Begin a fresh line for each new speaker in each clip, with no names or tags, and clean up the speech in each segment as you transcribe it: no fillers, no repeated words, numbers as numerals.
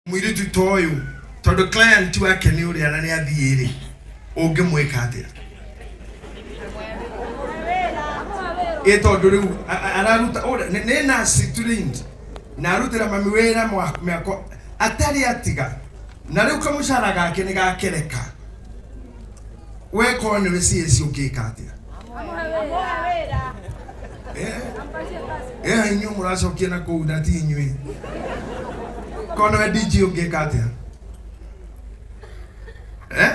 Mũirĩtu ta ũyũ tondũ client wake nĩ ũrĩa na nĩ athiĩ rĩ, ũngĩmwĩka atĩa? Ĩ tondũ rĩu araruta nĩ nurse trained na arutĩra mami wĩra mĩaka atarĩ atiga na rĩu kamũcara gake nĩ gakereka. We korwo nĩwe CS ũngĩka atĩa? Eh, inyuĩ mũracokia na kũu na ti inyuĩ. Korwo nĩwe DG ũngĩka atĩa? Eh?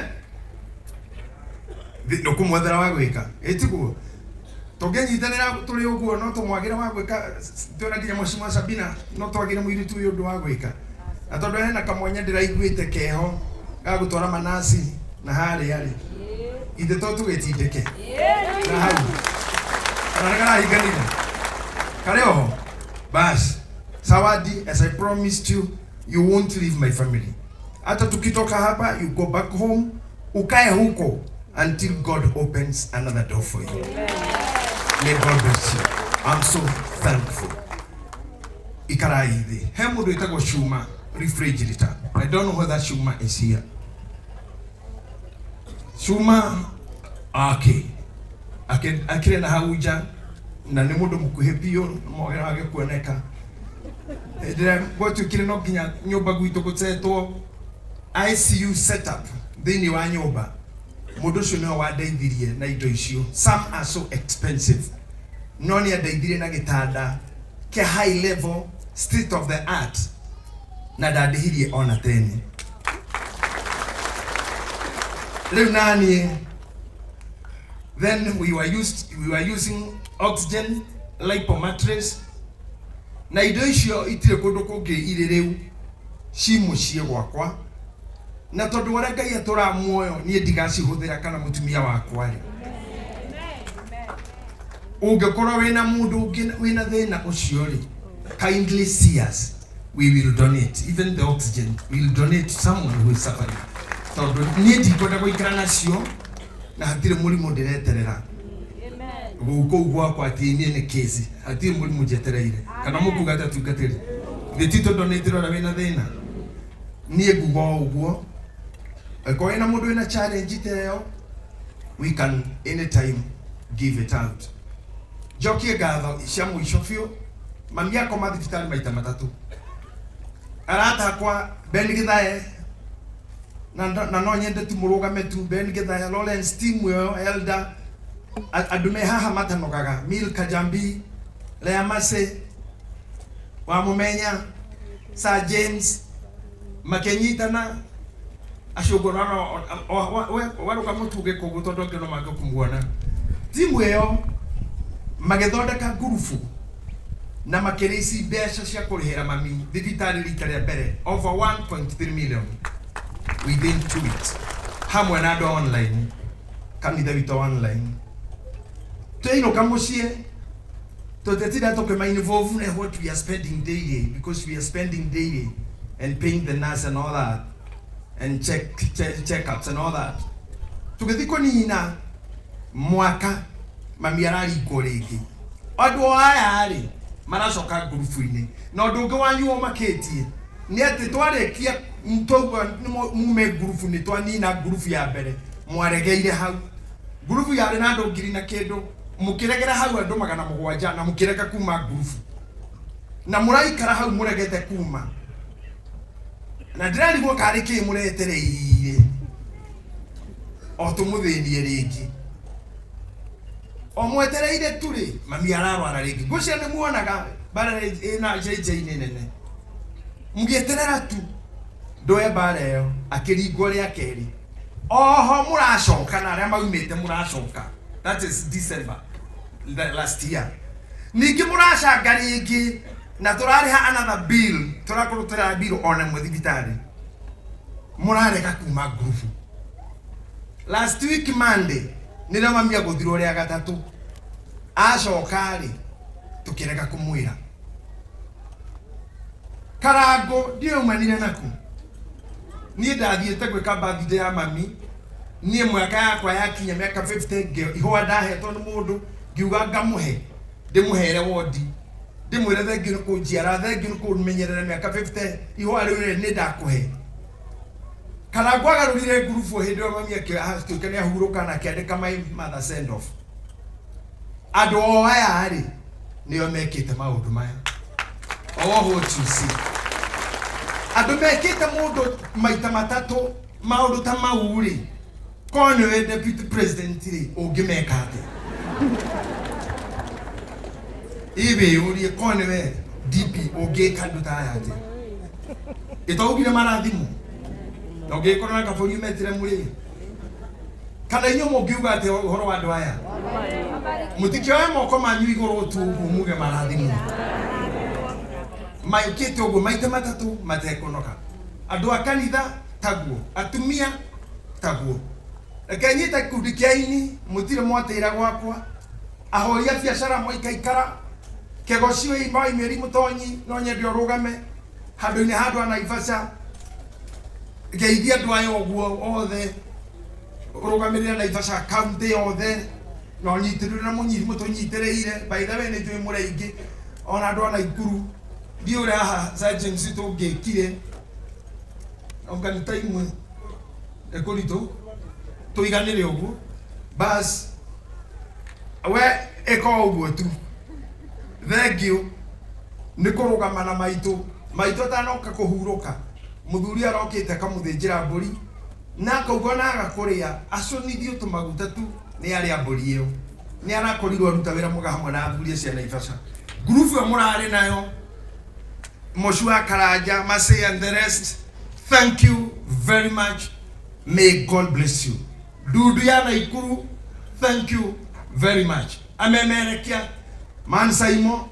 Nĩ ũkũmwethera wa gwĩka, ĩ tiguo? Tũngĩnyitanĩra tũrĩ ũguo no tũmwagĩre wa gwĩka, twĩna nginya Mheshimiwa Sabina, no twagĩre mũirĩtu ũyũ ũndũ wa gwĩka. Na tondũ hena kamwanya ndĩraiguĩte keho ga gũtwara manasi na harĩa rĩ, ithe to tũgĩtindĩke na hau kana nĩ karahinganire karĩ oho. Bas Zawadi, as I promised you, you won't leave my family. Hata tukitoka hapa, you go back home, ukae huko until God opens another door for you. May God bless you. I'm so thankful. Ikarai thĩ. He mũndũ wĩtagwo Shuma refrigerator. I don't know whether Shuma is here. Shuma, okay. Akĩrĩ na hau nja na nĩ mũndũ mũkuhĩ biũ mwagĩra wage kuoneka. Hĩndĩ ĩrĩa gwatuĩkire no nginya nyũmba gwitũ gũtetwo ICU setup thĩinĩ wa nyũmba, mũndũ ũcio nĩwe wandeithirie na indo icio. Some are so expensive, no nĩ andeithirie na gĩtanda kĩa high level, state of the art, na ndandĩhirie ona teni. Rĩu naniĩ then we were using oxygen lipo mattress na indo icio itirĩ kũndũ kũngĩ irĩ rĩu, ci mũciĩ gwakwa, na tondũ ũrĩa Ngai atũraga muoyo niĩ ndigacihũthĩra kana mũtumia wakwa rĩ. Ũngĩkorwo wĩna mũndũ ũngĩ wĩna thĩna ũcio rĩ, kindly see us, we will donate even the oxygen, we will donate to someone who is suffering, tondũ niĩ ndikwenda gũikara nacio na hatirĩ mũrimũ ndĩreterera gũkũ gwakwa atĩ niĩ nĩ kesi, hatirĩ mũrimũ njetereire. Kana mũkuga atĩ atungatĩri thĩ ti tũndonĩtĩre ũrĩa wĩna thĩna? Niĩ nguga o ũguo, angĩkorwo wĩna mũndũ wĩna challenge ta ĩyo, we can anytime give it out. Njokie ngatho cia mũico biũ. Mami akoma thibitarĩ maita matatũ. Arata akwa Ben Githae na no nyende tu mũrũgame tu, Ben Githae, Lawrence, team ĩyo, Elder, andũ me haha matanogaga, Mil Kajambi, Lea Mase wa Mũmenya, Sir James, makĩnyitana acio ũguo warũka mũtuge koguo tondũ angĩ no mangĩ kũmuona. Timu ĩyo magĩthondeka ngurubu na makĩrĩci mbeca cia kũrĩhĩra mami thibitarĩ rita rĩa mbere, over 1.3 million within 2 weeks, hamwe na andũ a online, kanitha witũ wa online. Twainũka mũciĩ tũtetinda tũkĩma involve na what we are spending daily, because we are spending daily and paying the nurse and all that and checkups and all that. Tũgĩthiĩ kũnina mwaka, mami araringwo rĩngĩ. Andũ aya rĩ maracoka ngurubu-inĩ, na ũndũ ũngĩ wanyu ũmakĩtie nĩ atĩ twarĩkia twaigua mume ngurubu, nĩ twanina ngurubu ya mbere, mwaregeire hau. Ngurubu yarĩ na andũ ngiri na kĩndũ, mũkĩregera hau andũ 700 na mũkĩrega kuma ngurubu, na mũraikara hau mũregete kuma, na ndĩrarigwo karĩ kĩ mũretereire o tũmũthĩnie rĩngĩ o mwetereire tu rĩ. Mami ararwara rĩngĩ, ngwĩciria nĩ muonaga mbara ĩna JJ-inĩ nene, mũgĩeterera tu ndoe mbara ĩyo. Akĩringwo rĩa kerĩ, oho mũracoka na arĩa maumĩte mũracoka, that is December the last year. Ningĩ mũracanga rĩngĩ na tũrarĩha another bill, tũrakorwo tũrarĩha bill ona ĩmwe thibitarĩ, mũrarega kuma ngurubu. Last week Monday nĩrĩo mami agũthirwo rĩa gatatũ. Acoka rĩ, tũkĩrega kũmwĩra. Karango ndiaumanire naku, niĩ ndathiĩte gwĩka birthday ya mami. Niĩ mwaka yakwa yakinya mĩaka 50, ihũa ndahetwo nĩ mũndũ, ngiuga ngamũhe, ndĩmũhere wondi. Ndĩmwĩre thengiũ nĩ kũnjiara, thengiũ nĩ kũmenyerera mĩaka 50 ihũa rĩu rĩ nĩ ndakũhe. Kana ngwagarũrire ngurubu hĩndĩ ĩyo mami atuĩka nĩ ahurũka na akĩandĩka my mother send off. Andũ o aya rĩ nĩo mekĩte maũndũ maya. All what you see. Andũ mekĩte mũndũ maita matatũ maũndũ ta mau rĩ, korwo nĩwe deputy president rĩ, ũngĩmeka atĩa? Iwĩyũrie korwo nĩwe DP ũngĩka andũ ta aya atĩa? Ĩtaugire marathimwo na ũngĩkorwo na kabũri ũmetire mũrĩe kana inyuĩ mũngiuga atĩ ũhoro wa andũ aya mũtikĩoe moko manyu igũrũ tu ũguo muge marathimwo maĩkĩte ũguo maita matatũ matekũnoga. Andũ a kanitha taguo, atumia taguo. Reke nyite gĩkundi kĩa aini, mũtirĩ mwatĩra gwakwa. Ahũri a biacara mũikaikara kĩgoci ũyũ mũtonyi no nyende ũrũgame handũ-inĩ ha andũ a Naivasha ngeithia andũ aya ũguo othe ũrũgamĩrĩre Naivasha county yothe na ũnyitĩrĩre na mũtũnyitĩrĩire. By the way nĩ njũĩ mũrĩ aingĩ ona andũ a Naikuru ndiũĩ ũrĩa haha Sir James tũngĩkire anga nĩ ta imwe ĩkũritũ tũiganĩre ũguo bas we ĩka o ũguo tu. Thengiũ nĩ kũrũgama na maitũ maitũ atanoka kũhurũka mũthuri arokĩte akamũthĩnjĩra mbũri na akauga ona aga kũrĩa acũnithio tũmaguta tu nĩ arĩa mbũri ĩyo. Nĩ arakorirwo aruta wĩra mwega hamwe na athuri acio a Naivasha. Ngurubu ĩyo mũrarĩ nayo Moshua Karanja, Masai and the rest, thank you very much. May God bless you. Dudu ya Naikuru, thank you very much. Amemerekia, Man Saimo,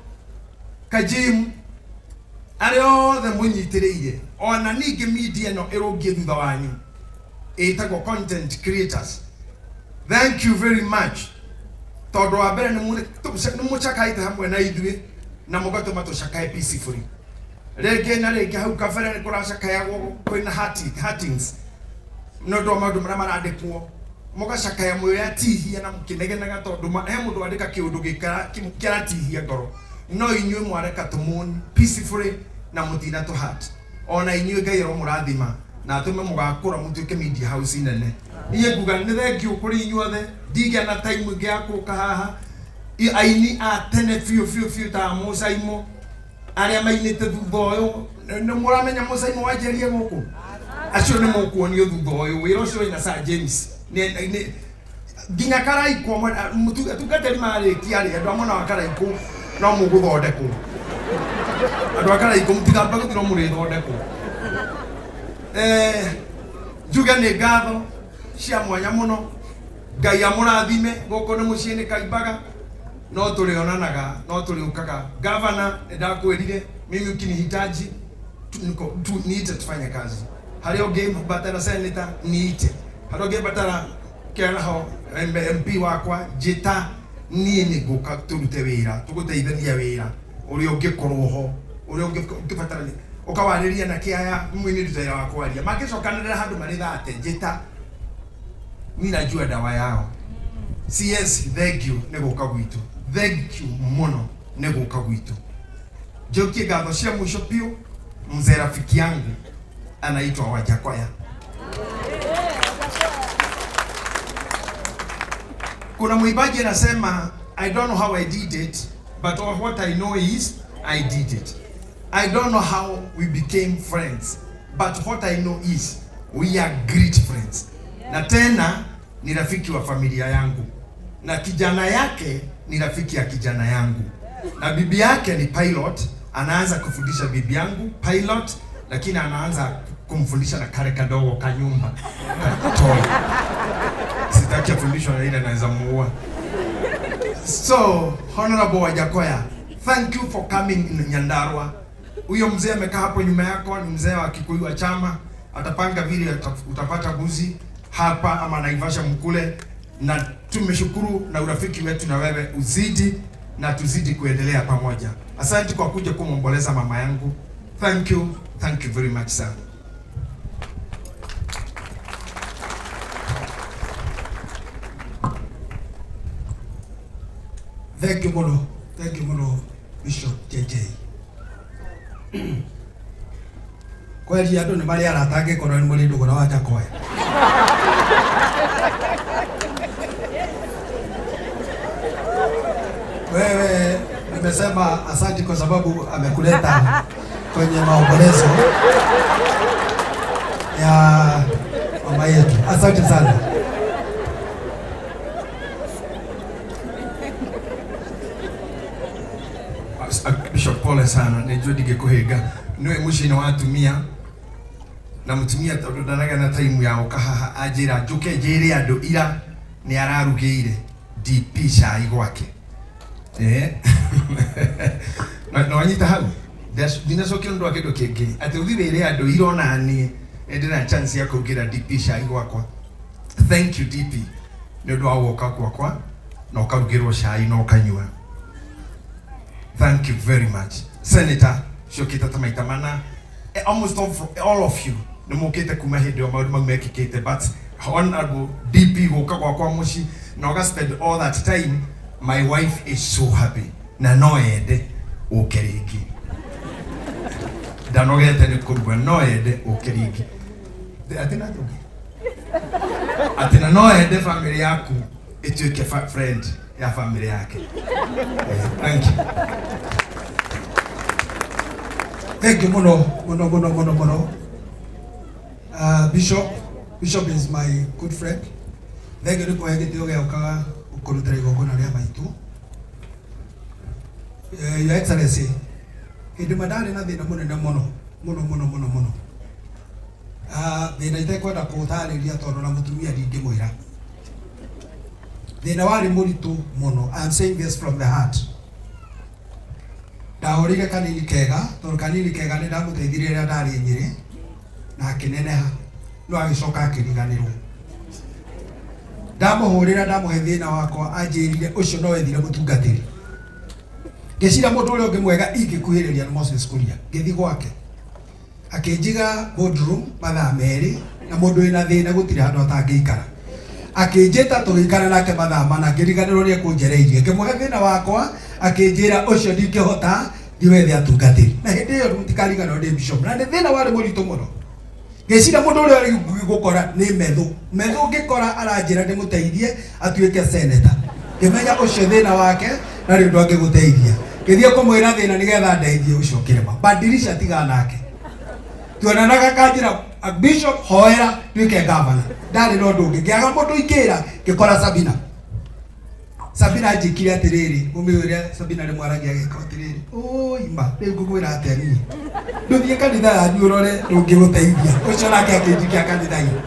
Kajim, arĩa othe mũnyitĩrĩire ona ningĩ media ĩno ĩrũngiĩ thutha wanyu ĩtagwo content creators, thank you very much tondũ wa mbere nĩ mũcakaĩte hamwe na ithuĩ na mũgatũma tũcakae peacefully. Rĩngĩ na rĩngĩ hau kabere nĩ kũracakayagwo kwĩna hurtings nĩ ũndũ wa maũndũ marĩa marandĩkwo mũgacakaya mwĩatihia na mũkĩnegenaga tondũ he mũndũ wandĩka kĩũndũ kĩratihia ngoro no inyuĩ mwareka tũmũni peacefully na mũtina tũ heart. Ona inyuĩ Ngai aromũrathima na atũme mũgakũra mũtuĩke media house nene. Niĩ nguga nĩ thengiũ kũrĩ inyuothe, ndigĩa na time ĩngĩ ya kũka haha. Aini a tene biũ biũ biũ ta Mũcaimo arĩa mainĩte thutha ũyũ nĩ mũramenya Mũcaimo wanjĩrie gũkũ acio nĩ mũkuonio thutha ũyũ wĩra ũcio wĩna Sir James nginya Karaikũ atungatĩri marĩkia rĩ andũ a mwena wa Karaikũ no mũgũthondekwo. Andũ a Karaikũ mũtigamba gũthiĩ no mũrĩthondekwo. Njuge nĩ ngatho cia mwanya mũno. Ngai amũrathime gũkũ nĩ mũciĩ nĩ Kaimbaga no tũrĩonanaga no tũrĩũkaga. Gavana nĩ ndakwĩrire mimi ukinihitaji niite tufanye kazi. Harĩa ũngĩbatara senator niite, harĩa ũngĩbatara kĩaraho MP wakwa njĩta niĩ nĩ ngũka tũrute wĩra tũgũteithania wĩra ũrĩa ũngĩkorwo ho ũrĩa ũngĩbatarania ũkawarĩria na kĩaya mwini nduta wĩra wa kwaria mangĩcokanĩrĩra handũ marĩ thate njĩta niĩ najua dawa yao. CS thank you nĩ gũka gwitũ, thank you mũno nĩ gũka gwitũ. Njokie ngatho cia mũico biũ mzee rafiki yangu anaitwa Wajakoya. Kuna mwimbaji anasema I don't know how I did it but what I know is I did it. I don't know how we became friends but what I know is we are great friends. Na tena ni rafiki wa familia yangu na kijana yake ni rafiki ya kijana yangu na bibi yake ni pilot. Anaanza kufundisha bibi yangu pilot, lakini anaanza kumfundisha na kare kadogo ka nyumba katoy. Sitaki afundishwe na ile anaweza muua. So Honorable Wajakoya, thank you for coming in Nyandarua. Huyo mzee amekaa hapo nyuma yako ni mzee wa Kikuyu wa chama, atapanga vile utapata buzi hapa ama Naivasha mkule, na tumeshukuru na urafiki wetu na wewe uzidi na tuzidi kuendelea pamoja. Asante kwa kuja kumwomboleza mama yangu. Thank you, thank you very much sir.
Thank you mũno, thank you mũno. Bishop JJ. Kweli andũ nĩ marĩ arata angĩkorwo nĩ mũrĩ ndũgũ na Wanjakoya. Wewe nimesema asante kwa sababu amekuleta kwenye maombolezo ya mama yetu. Asante sana.
Bishop, pole sana, nĩnjũĩ ndingĩkũhĩnga. Nĩwe mũciĩ-inĩ wa atumia na mũtumia tondũ ndanagĩa na time ya gũka haha anjĩra njũke njĩre andũ ira nĩ ararugĩire DP cai gwake. Eh. Na wanyita hau ndinacokio nĩ ũndũ wa kĩndũ kĩngĩ atĩ ũthiĩ wĩre andũ ira ona niĩ nĩ ndĩna chance ya kũrugĩra DP cai gwakwa. Thank you DP nĩ ũndũ wa gũka gwakwa na ũkarugĩrwo cai na ũkanyua. Thank you very much. Senator, ciokĩte ta maita mana. Almost all of you nĩ mũkĩte kuma hĩndĩ ĩyo maũndũ mau mekĩkĩte, but honorable DP gũka gwakwa mũciĩ na ũga spend all that time, my wife is so happy na no ende ũke rĩngĩ. Ndanogete nĩ kũruga, no ende ũke rĩngĩ. Atĩ na ũngĩ atĩ na no ende family yaku ĩtuĩke friend ya family yake. Thank you.
Thank you muno muno muno muno muno. Bishop is my good friend. Thank you nĩ kũhe gĩtĩo gĩa gũkaga kũrutĩra igongona rĩa maitũ. Your Excellency, hĩndĩ ĩmwe ndarĩ na thĩna mũnene mũno mũno mũno mũno mũno. Thĩna itekwenda kũũtarĩria tondũ na mũtumia ndingĩmwĩra. Thĩna warĩ mũritũ mũno. I am saying this from the heart. Ndahũrĩire kanini kega tondũ kanini kega nĩ ndamũteithirie rĩrĩa ndarĩ Nyĩrĩ na akĩneneha no agĩcoka akĩriganĩrwo. Ndamũhũrĩra ndamũhe thĩna wakwa anjĩrire ũcio no wethire mũtungatĩri. Ngĩciria mũndũ ũrĩa ũngĩ mwega ingĩkuhĩrĩria nĩ Moses Kuria. Ngĩthiĩ gwake akĩnjiga boardroom mathaa merĩ na mũndũ wĩna thĩna gũtirĩ handũ atangĩikara. Akĩnjĩta tũgĩikara nake mathaa mana ngĩriganĩrwo nĩ ekũnjereirie. Ngĩmũhe thĩna wakwa akĩnjĩra ũcio ndingĩhota ndiwethe atungatĩri. Na hĩndĩ ĩyo mũtikariganĩrwo ndĩ bishop na nĩ thĩna warĩ mũritũ mũno. Ngĩciria mũndũ ũrĩa ũrĩ gũkora nĩ Methu. Methu ngĩkora aranjĩra ndĩmũteithie atuĩke senator. Ngĩmenya ũcio thĩna wake na rĩ ũndũ angĩgũteithia. Ngĩthiĩ kũmwĩra thĩna nĩgetha ndeithie ũcio kĩrĩma. Badilisha tigana nake. Tuonanaga kanjĩra bishop hoera nduĩke governor. Ndarĩ na ũndũ ũngĩ. Ngĩaga mũndũ ingĩra ngĩkora Sabina. Sabina anjĩkire atĩrĩrĩ, mũmĩ ũrĩa Sabina rĩmwe aragia ageka atĩrĩrĩ, ũi ma, rĩu ngũkwĩra atĩa niĩ? Ndũthiĩ kanitha yanyu ũrore ndũngĩgũteithia. Ũcio nake akĩnjikia kanitha-inĩ.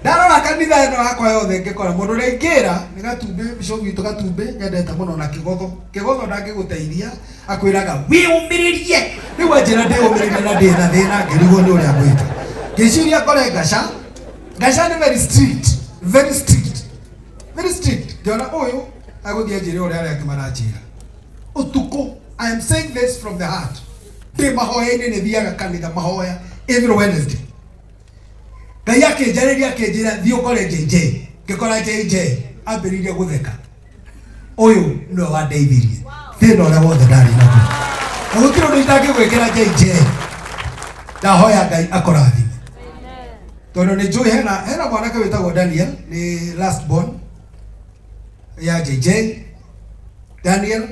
Ndarora kanitha ĩno yakwa yothe ngĩkora mũndũ ũrĩa ingĩra nĩ Gatumbĩ, bishop witũ Gatumbĩ, nyendete mũno na Kĩgotho. Kĩgotho ndangĩgũteithia, akwĩraga wĩyũmĩrĩrie. Rĩu anjĩra ndĩyũmĩrĩrie na ndĩ na thĩna ngĩrigwo nĩ ũrĩa ngwĩka. Ngĩciria ngore Ngaca. Ngaca nĩ very strict, very strict, very strict. Ngĩona ũyũ agũthiĩ anjĩre ũrĩa arĩa angĩ maranjĩra. Ũtukũ, I am saying this from the heart. Ndĩ mahoya-inĩ nĩ thiaga kanitha mahoya every Wednesday. Ngai akĩnjarĩria akĩnjĩra thiĩ ũkore JJ. Ngĩkora JJ ambĩrĩirie gũtheka. Ũyũ nĩwe wandeithirie thĩna ũrĩa wothe ndarĩ naguo. Na gũtirĩ ũndũ itangĩgwĩkĩra JJ. Ndahoya Ngai akũrathime. Tondũ nĩ njũĩ hena mwanake wĩtagwo Daniel nĩ last born ya JJ. Daniel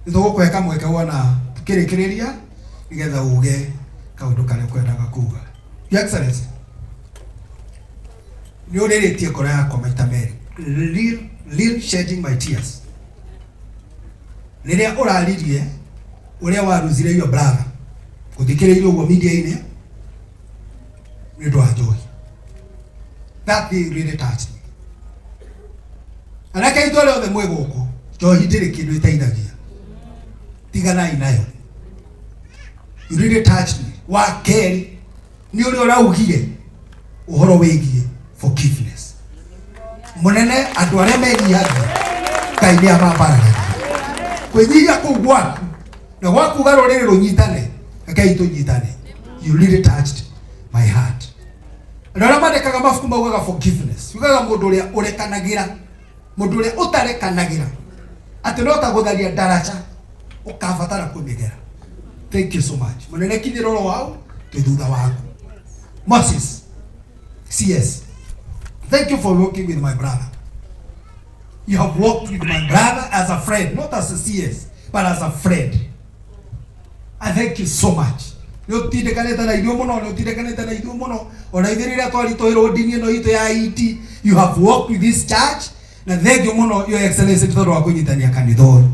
nĩ tũgũkũhe kamweke wona tukĩrĩkĩrĩria nĩgetha uge kaũndũ karĩa ũkwendaga kuga. Your Excellency, nĩ ũrĩrĩtie ngoro yakwa maita merĩ. Real, real shedding my tears. Rĩrĩa ũraririe ũrĩa waruzire your brother gũthikĩrĩirie ũguo media-inĩ nĩ ũndũ wa njohi. That thing really touched me. Anake aitũ arĩa othe mwĩ gũkũ, njohi ndĩrĩ kĩndũ ĩteithagia. Tiganai nayo. You really touched me. Wa kerĩ nĩ ũrĩa ũraugire ũhoro wĩgiĩ forgiveness. Mũnene andũ arĩa menyihagia Ngai nĩ amambararagia. Kwĩnyihia kũu gwaku na gwakuga rũrĩrĩ rũnyitane, rekei tũnyitane. You really touched my heart. Andũ arĩa mandĩkaga mabuku maugaga forgiveness, yugaga mũndũ ũrĩa ũrekanagĩra, mũndũ ũrĩa ũtarekanagĩra atĩ no ta gũtharia ndaraca. Ũkabatara kũmĩgera. Thank you so much. Mũnene, kinyĩra oro wau, twĩ thutha waku. Moses CS, thank you for working with my brother. You have worked with my brother as a friend, not as a CS, but as a friend. I thank you so much. Nĩ ũtindĩkanĩte na ithuĩ mũno, nĩ ũtindĩkanĩte na ithuĩ mũno. Ona ithuĩ rĩrĩa twaritũhĩrwo ndini ĩno itũ ya IT, you have worked with this church. Na thank you mũno, Your Excellency, nĩ tondũ wa kũnyitania kanitha ũyũ.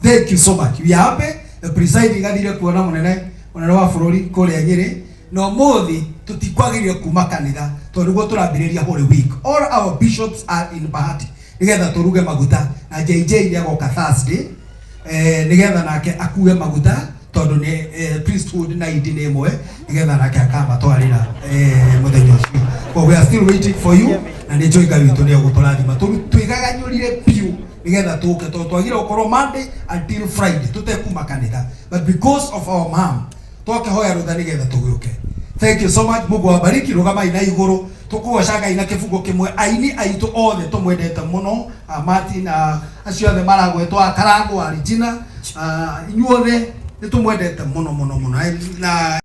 Thank you so much. We are happy. The presiding athire kuona mũnene wa bũrũri kũrĩa Nyĩrĩ. Na ũmũthĩ tũtikwagĩrĩire kuma kanitha tondũ nĩguo tũrambĩrĩria Holy Week. All our bishops are in Bahati nĩgetha tũruge maguta, na JJ nĩ agoka Thursday nĩgetha nake akue maguta tondũ nĩ priesthood na idi nĩ ĩmwe, nĩgetha nake akamatwarĩra mũthenya ũcio. But we are still waiting for you, na nĩ njũĩ Ngai witũ nĩ egũtũrathima. Twĩgaganyũrire biũ nĩgetha tũke tondũ twagire gũkorwo Monday until Friday tũtekuma kanitha, but because of our mom twakĩhoya rũtha nĩgetha tũgĩũke. Thank you so much. Mungu awabariki. Rũgamai na igũrũ, tũkũgoca Ngai na kĩbungo kĩmwe. Aini aitũ othe tũmwendete mũno, Martin, acio othe maragwetwo, Akarango, Regina, inyuothe nĩ tũmwendete mũno mũno mũno na